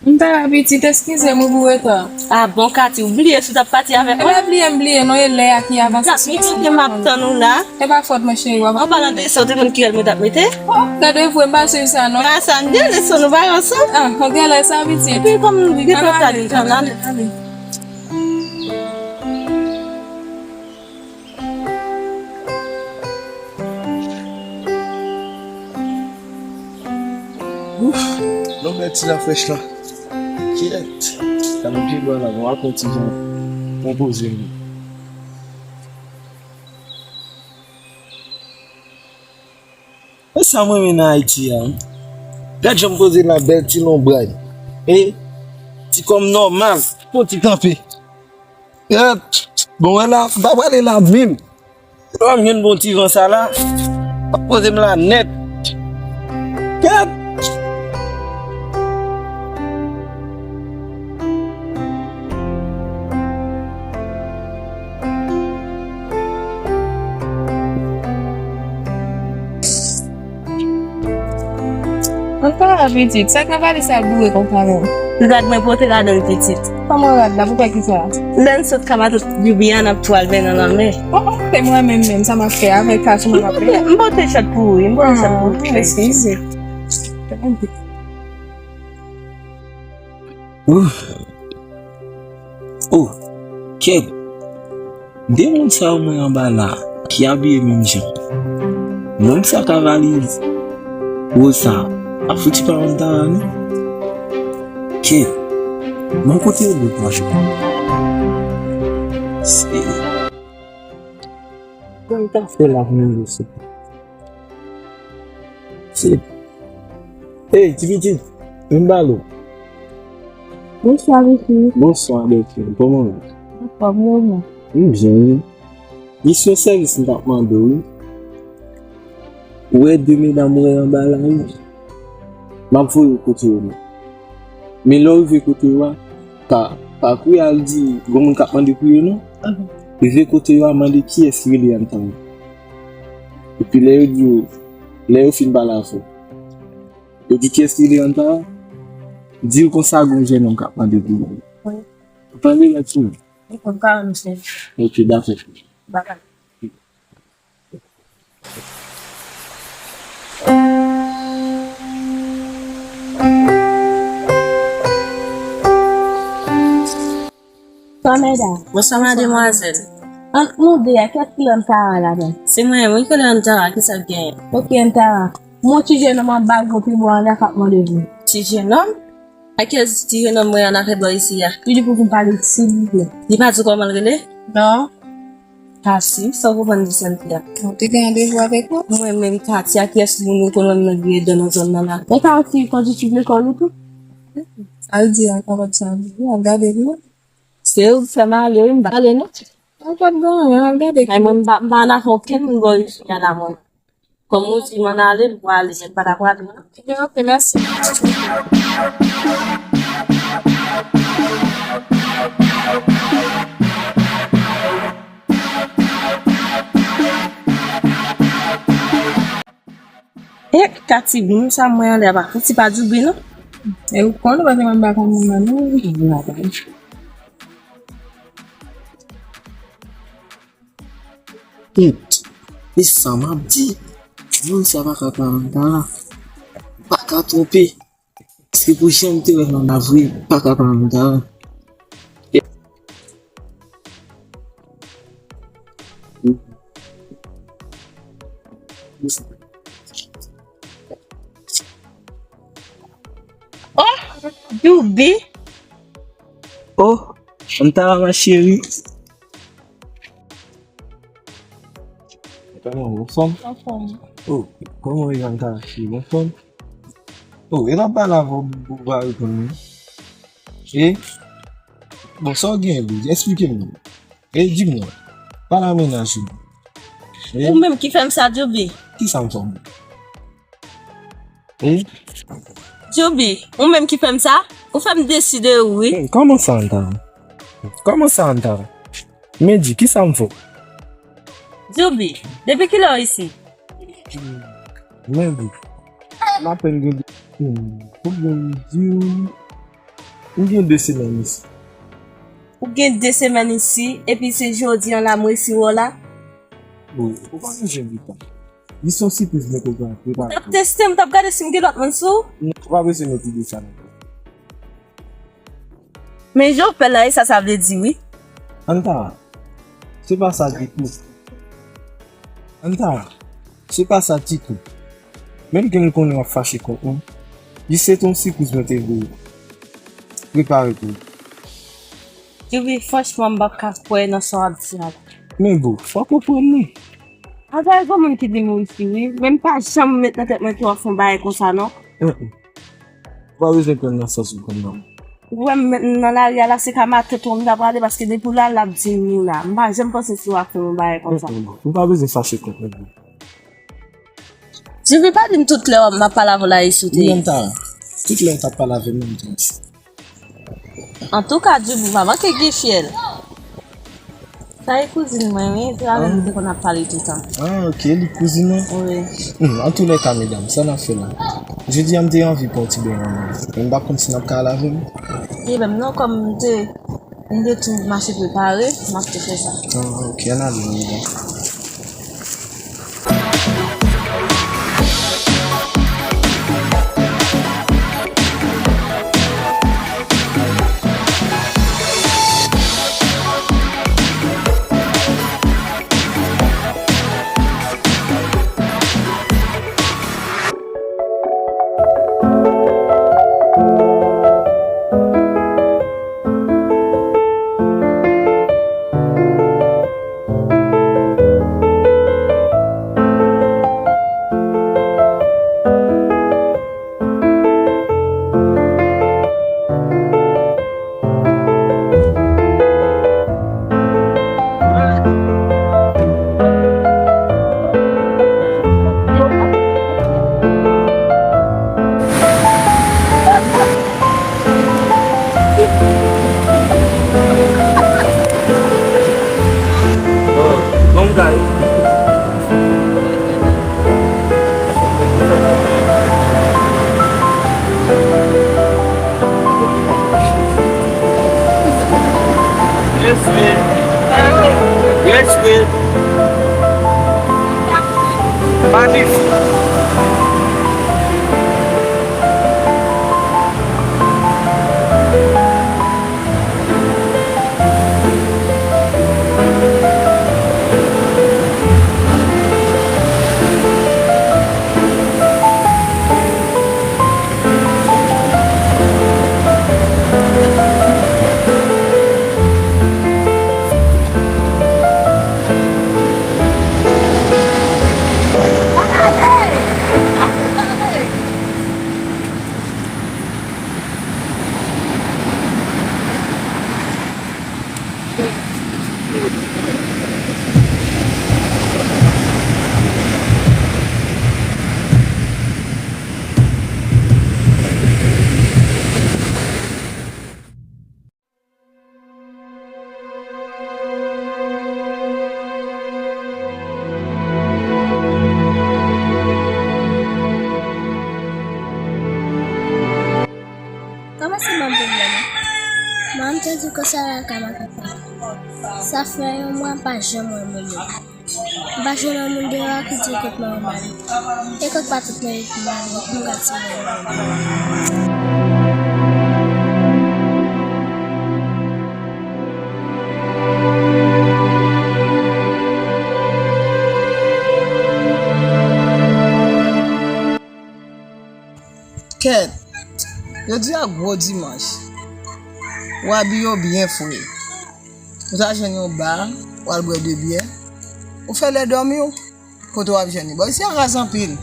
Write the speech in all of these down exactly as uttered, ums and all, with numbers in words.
M ta la pitit, eskize m wi pou reta. Ah bon, Katy, ou bliye si w t ap pati avèk mwen? E pa bliye m bliye non, e lè a ki avanse. M ap tann ou la. E pa fòt mwen cheri, w ap... An palan de sa, ou te konn ki rèl mwen t ap mete? Oh, gade vre, m pa swiv sa non. Ah, sa m gen leson nou bay ansanm. Ah, ok, lè sa pitit. Epi kòm nou gen tan, ale, ale. Ouf, lòt bèl ti la frèch la. Kyèt. Sa mwen pye bwa la, mwen konn ti jan konpoze m. E sa mwen renmen nan Ayiti a, wi. Gad jan m poze la, bèl ti lonbray. E ti kò m nòmal. Fò ti kanpe. E, bon, wè la, m pa prale la menm. Lè m jwenn bon ti van sa la, m ap poze m la nèt. Kèt! Ann pale pitit, sa k nan valiz sa boure konsa menm? Rad mwen pote ladan l pitit. Kòman rad la, pou fè kisa? Lè n sot ka matant Djoubi a, n ap tou al benyen nan lanmè. Oh, oh, se mwen menm menm, sa m ap fè avèk sa, sou mwen m ap fè. M pote, m pote chòt pou ou, wi, m pote chòt pou ou. Ah, eskize. Ouf. Oh, kèt. De moun sa yo mwen anba la ki abiye menm jan. Menm sak a valiz woz sa a fouti pa Antara non. Kèt. Bon kote yo dwe pran yo. Se Kòman ta fè la pou nou resi? Se. Hey, ti pitit, vin pale. Bonswa, mesye. Bonswa, mesye. Kòman w ye? Anfòm, e ou menm? M byen, wi. Misyon sèvis m t ap mande w, wi. Ou wè de medam ou wè anba la, wi. M ap voye w kote yo menm. Men lè w rive kote yo a, pa, pa kouri al di gon moun k ap mande pou yo non. Mhm. Rive kote yo a, mande kiyès ki rele Antara. Epi lè yo di w, lè yo fin pale avè w, yo di kiyès ki rele Antara, di yo konsa gon jènòm k ap mande pou yo. Wi. Ou tande la ti moun? Wi, m ka wè misye. Ok, dakò. Bye bye. Kòmèda. Bonswa, mademwazèl. Ant nou de a, kiyès ki rele Antara la menm? Se mwen menm, wi, ki rele Antara, kisa k genyen? Ok, Antara. Mon ti jenòm anba gwo pibwa an la k ap mande pou ou. Ti jenòm? A kiyès ti jenòm mwen an afè bò isi a? Li di pou vin pale silvouplè. Li pa di w kòman l rele? Non. Katy, sa w konprann di sèl fi a? Ou te gen randevou avèk mwen? Mwen menm, Katy, a kiyès moun ou konn wè m nan griye dan nan zòn nan la? E Katy, kondisip lekòl ou tou? Al di a kapab sa, al gade li. Se ou k fè m ale, wi, m pa ale non. Ou pa t gen anyen, al gade. Ay, mwen, m pa, m pa nan afè okenn moun bò isi a la, mwen. Kòm ou di m ann ale, m prale, men m pa ta prale non. Ebyen, ok, mèsi. E, Katy, moun sa mwen anlè a pa fouti pa Djoubi non. E ou konn ou pa te konn pa konn moun nan non. Moun nan pa. Kèt, e sa m ap di? Moun sa pa ka pa Antara. Pa ka twonpe. Paske pou jan m te wè l la vre, pa ka pa Antara. Oh, Djoubi. Oh, Antara ma chérie. Kòman w anfòm? Anfòm. Oh, kòman w ye Antara chérie, w anfòm? Oh, e pa pale avè w pou w pa reponn mwen. E? Bon, sa w gen, Djoubi? Esplike m non. E di m non. Pale a mennaj ou. E? Ou menm ki fè m sa, Djoubi. Kisa m fè w? E? Djoubi, ou menm ki fè m sa? Ou fè m desi de ou, wi. Hmm, kòman sa, Antara? Kòman sa, Antara? Men di, kisa m fè w? Djoubi, depi kilè w isi? Hmm, men di. M apèn gen, hmm, konbyen m di w? M gen de semèn isi. Ou gen de semèn isi, epi se jodi an la m resi wè w la? Ou, ou pa bezwen envite m. Li se yon sipriz mwen te pre-, prepare. T ap teste m, t ap gade si m gen lòt moun sou ou? Non, ou pa bezwen met ide sa nan tèt ou. Men jan w fè la, e sa sa vle di, wi. Antara, se pa sa ditou. Antara, se pa sa ditou. Menm ke m konnen w ap fache kont mwen, li se te yon sipriz mwen te voye. Prepare pou ou. Djoubi, franchman, m p ap ka kwè nan sa w ap di a la. Men boo, fò w konprann mwen. Antara, gon moun ki di m ou isi, wi. Men m pa janm met nan tèt mwen ke w ap fè yon bagay konsa, non. Mm, mm. Ou pa bezwen pran nan sans ou pran nan. Ou wè m nan lari a la, se ka matant ou m ta prale, paske depi w la, l ap di m ou la. M pa janm panse si w ap fè yon bagay konsa. Mm, mm. Ou pa bezwen fache kont mwen. Djoubi, pa di m tout lè w ap, m ap pale avè w la isi w te ye. Wi, Antara. Tout lè w t ap pale avè m, m te isi. Antouka, Djoubi, ou pa manke gen fyèl. Sa e kouzin mwen, wi. Se avè l nou te konn ap pale toutan. Ah, ok, li kouzin ou? Wi. Hmm, antoulèka, medam, sa n ap fè la? Jodi a, m te anvi pran yon ti beny ann. Men m pa konn si n ap ka al avè m. Ebyen, non, kòm m te, m te tou mache prepare, m ap tou fè sa. Ah, ok, ann ale, medam. Bon, bon bagay. Respè. Respè. Manif. Kòman se manm pwoblèm ou? Manman m te di w konsa l al ka matant li. Sa fè yon mwa m pa janm wè moun yo. M pa jwenn yon moun deyò a ki di l kot manman m ale. E kot pa tout moun ki mare, m gad si manman m ale. Kèt! Jodi a gwo dimanch. W abiye w byen fre. Ou ta jwenn yon ba, w al bwè de byè. Ou fè lè dòmi w, kote w ap jwenn li? Bò isi a raz anpil.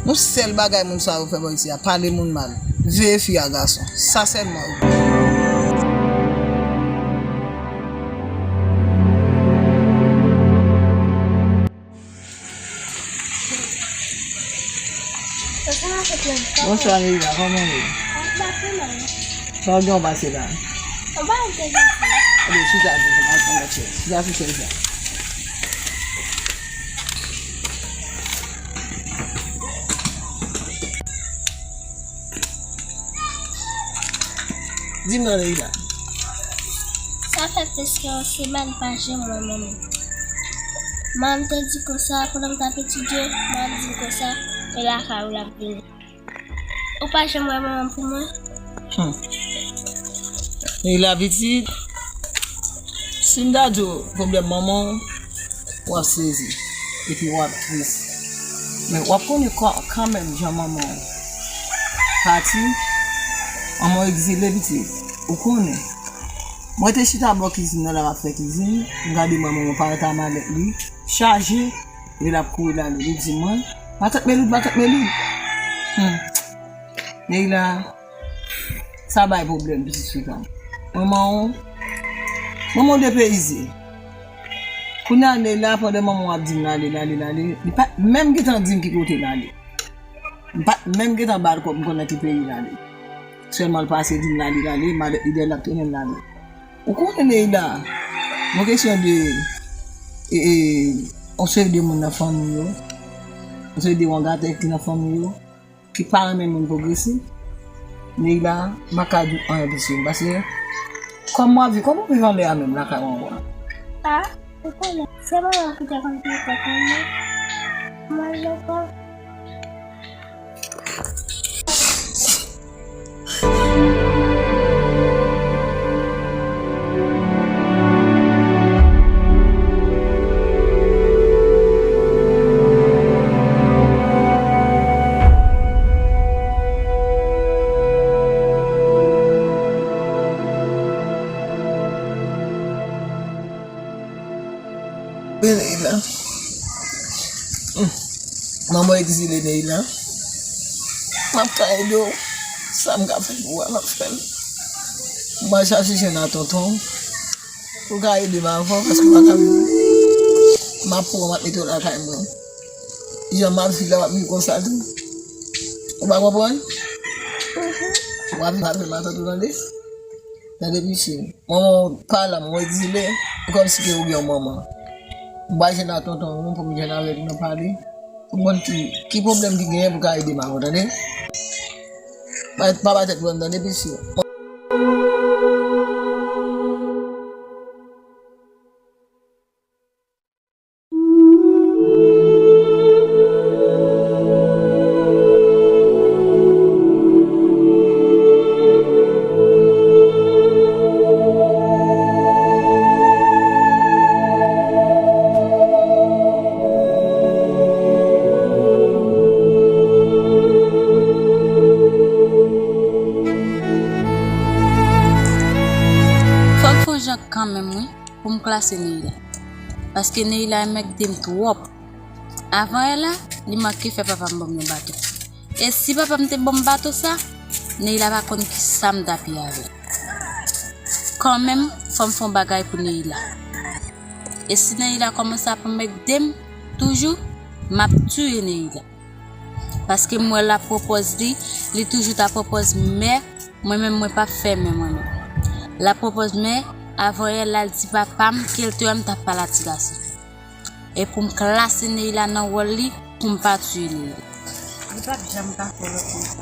Yon sèl bagay moun sa yo fè bò isi a, pale moun mal. Veye fi a gason. Sa sèlman yo konn. Bonswa, Nelia, kòman w ye? Sa w gen w pase la? Ebyen, chita sou chèz la. Chita sou chèz la. Di m non, Leila. Sa fè prèske yon semèn pa janm wè manman. Manman te di konsa, pandan m t ap etidye, manman di m konsa, e lakay ou l ap vini. Ou pa janm wè manman pou mwen? Hmm. Leila pitit, si m ta di w pwoblèm manman w, w ap sezi, epi w ap tris. Men w ap konnen kan-, kanmenm jan manman w pati, manman w egzile pitit, ou konnen. Mwen te chita bò kizin nan la, m ap fè kizin, m gade manman mwen parèt a malèt li, chaje, e l ap kouri l ale, li di mwen, "Matant Meloud, matant Meloud." Hmm. Neila, sa bay pwoblèm, pitit fi pa m. Manman w, manman w depeyize. Kounye a, Neila, pandan manman w ap di m l ale, l ale, l ale, li pa t menm gentan di m ki kote l ale. M pa t menm gentan ba l kòb, m konnen ki peyi l ale. Sèlman l pase di m l ale, l ale, malèt li dèyè l ap trennen l ale. Ou konnen Neila, yon kesyon de, e, e, yon seri de moun nan fanmi yo, yon seri de wangatè ki nan fanmi yo, ki pa renmen moun pwogrese, Neila, m pa ka di w anyen pitit fi m, paske kòman w ap viv, kòman w viv anlè a menm lakay w anwo a? A, ou konnen, se manman ki te konn peye kòb mwen. Mwen lekòl. Neila. Hmm. Manman egzile Neila. M ap ka ede w. Sa m ka fè pou w a, m ap fè l. M al chache jwenn a tonton. Ou ka ede m avan, paske m pa ka viv. M ap pran w, m ap mete w lakay mwen. Jan m ap viv la, w ap viv konsa tou. Ou pa konprann? W ap viv avè matant ou, tande? Tande, pitit. Manman w pa la, manman w egzile. E kòmsi ke ou gen yon manman. M pral jwenn a tonton ou pou m jwenn avè l, nou pale. Pou m konn ki, ki pwoblèm ki genyen pou ka ede m avè w, tande? Pa, pa ba tèt pwoblèm, tande, pitit. Fòk fè yon jan kanmenm, wi, pou m klase Neila. Paske Neila mègde m twòp. Avan yè la, li manke fè papa m ban m yon bato. E si papa m te ban m bato sa, Neila pa konn ki sa m t ap ye avè l. Kanmenm, fò m fè yon bagay pou Neila. E si Neila kòmanse ap anmègde m toujou, m ap tiye Neila. Paske m wè l ap pwopòz li, li toujou ta pwopòz mè, mwen menm mwen p ap fè mè mwen menm. L ap pwopòz mè, avan yè l al di papa m ke l te wè m t ap pale a ti gason. E pou m klase Neila nan wòl li, pou m pa tiye Neila. Li p ap janm ka fè lòt moun sa.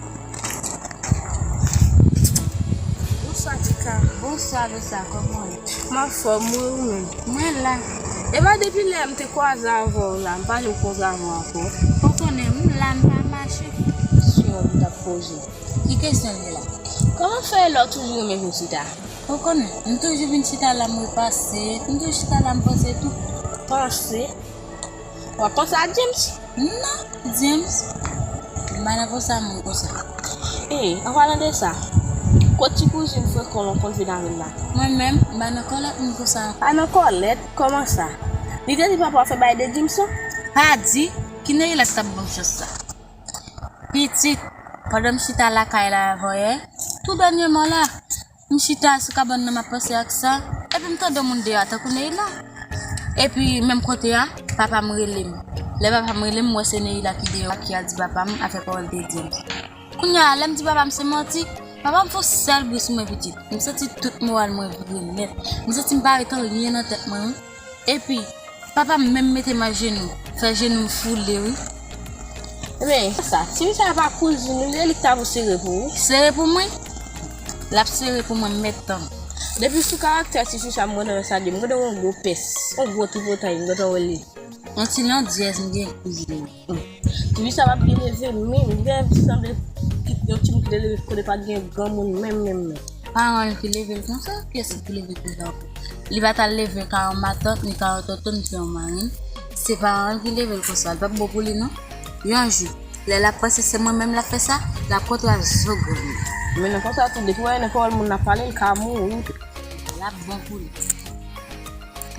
Bonswa, Tika. Bonswa, Losa, kòman w ye? M anfòm, wi, ou menm? Mwen la. E pa depi lè m te kwaze avè w la, m pa janm kwaze avè w ankò. Ou konnen, m la, m pa mache. Kesyon m t ap poze. Ki kesyon l ye la? Kòman fè lè w toujou renmen vin chita? Ou konnen, m toujou vin chita la, m repase, m toujou chita la, m panse tou. Panse? W ap panse a James? Non, James. M pa nan konsa moun konsa. E, an palan de sa, kot ti kouzin frekan w lan w konn vin avè l la? Mwen menm, m pa nan kòlèt moun konsa. Pa nan kòlèt? Kòman sa? Li te di papa w fè bagay de James lan? Pa di, ki Neila ki t ap ban m chans sa? Pitit, pandan m chita lakay la avan yè, tou dènyèman la, m chita sou kabann nan, m ap panse ak sa, epi m tande yon moun deyò a tankou Neila. Epi, menm kote a, papa m rele m. Lè papa m rele m, m wè se Neila ki deyò a, ki al di papa m afè pawòl de James. Kounye a, lè m di papa m se manti, papa m fè yon sèl bri sou mwen, pitit. M santi tout moral mwen vire nèt. M santi m pa ret anyen nan tèt mwen, wi. Epi, papa m menm mete m ajenou, fè jenou m foule, wi. Men, sa, ti misye a pa kouzin ou, e li k ta pou sere pou ou? Sere pou mwen? L ap sere pou mwen, m mèt tann. Depi sou karaktè ti choucha m, mwen nan sa di, m gade yon gwo pès, yon gwo tripotay, m gentan wè li. Yon ti landyèz m gen pou jwe. Ti choucha p ap gen leve menm, m gen sanble yon timoun ki te leve kote pa t gen granmoun menm, menm, menm. Paran l ki leve l konsa, kiyès ki leve l konsa ankò? Li pa t al leve kay yon matant, ni kay yon tonton, ni kay yon marenn. Se paran l ki leve l konsa, li p ap bon pou li non. Yon jou, lè l ap panse se mwen menm l ap fè sa, l ap kontre ak zo granmoun. Men nan konsa tou, depi w wè nan pawòl moun nan pale, l ka mouri tou. L ap bon pou li.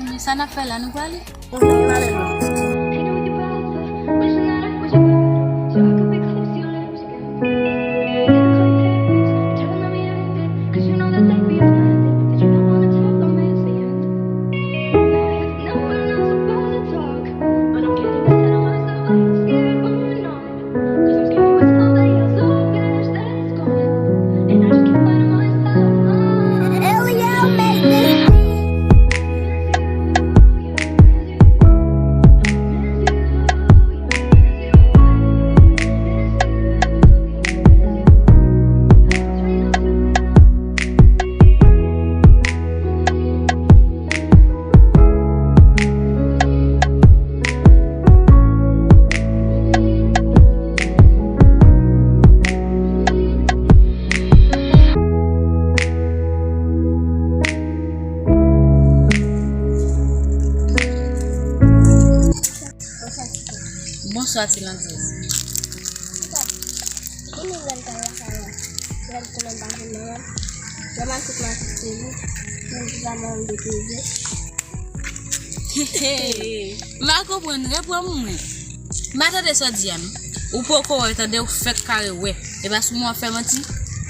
Men sa n ap fè la, nou prale? Ann ale non. Bonswa, ti landyèz. Ki nouvèl kay lakay la? Lè m tounen pa vin nan menm. Lè m al tout mache sezi, menm ki pa mwen m depoze. M pa konprann, reprann mwen. M pa tande sa w di a non. Ou poko wè, tande, ou fèk kare wè. E pa sou mwen w ap fè manti,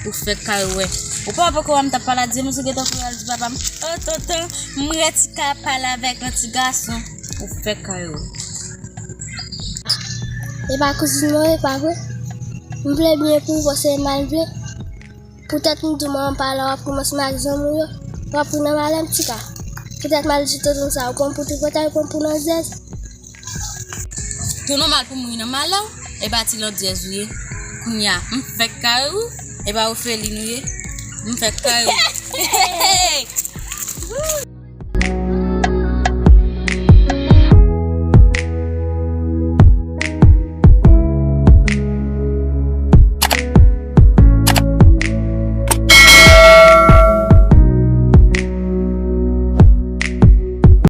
ou fèk kare wè. Ou pa wè poko wè m t ap pale a Dye, m sou gentan kouri al di papa m, o tonton, m resi ka pale avèk yon ti gason. Ou fèk kare wè. E pa kouzin mwen, e pa vre? M vle byen pou ou, se mal vle. Poutèt m di w manman pa la, w ap koumanse ak zanmi w yo. W ap ri nan malè m, ti ka. Poutèt m al di tonton sa, ou pran m pou tripotay, ou pran m pou landyèz. Tou nòmal pou m ri nan malè w, e pa ti landyèz ou ye. Kounye a, m fèk kare ou, e pa ofelin ou ye. M fèk kare ou.